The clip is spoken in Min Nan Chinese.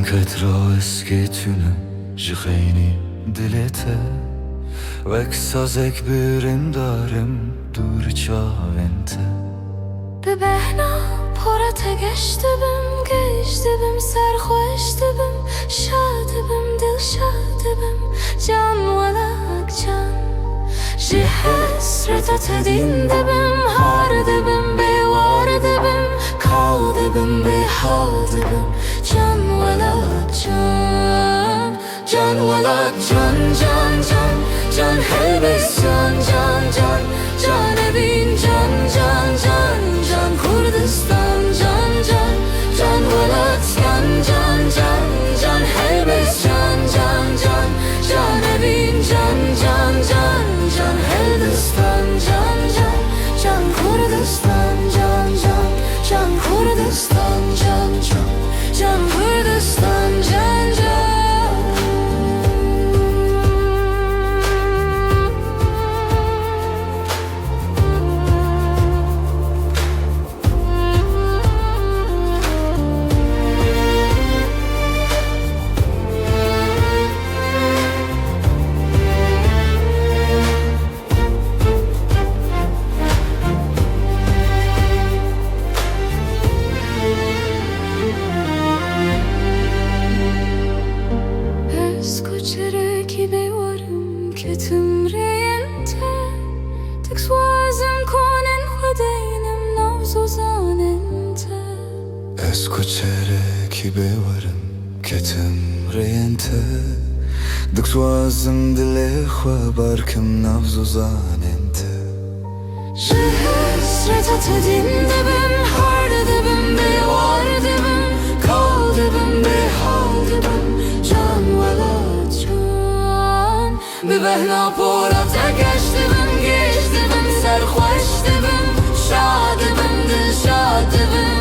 Qedra eskê tune ji xeynî dilê te. Wek sazek birîndar im dûrî çavên te. Bi bêhna pora te geş dibim, gêj dibim, serxweş dibim, şa dibim, dilşa dibim, can welat can. Ji hesreta te dîn dibim, har dibim, bêwar dibim, kal dibim, bêhal dibim, can welat can. Can welat can can can, can helbest can can can, can evîn can can can, can Kurdistan can can, can welat can can can, can helbest can can can, can evîn can can can, can Hildistan can can, can Kurdistan can can, can Kurdistan can can, can Kurdistan can can. Ez koçerekî bêwar im ketim rêyên te. Dixwazim konên xwe deynim nav zozanên te. Ez koçerekî bêwar im ketim rêyên te. Dixwazim dilê xwe barkim nav zozanên te. Ji hesreta te dîn dibim, har dibim, bêwar dibim, kal dibim, bêhal dibim, can welat can. Bi bêhna pora te geş dibim, gêj dibim, serxweş dibim, şa dibim, dilşa dibim.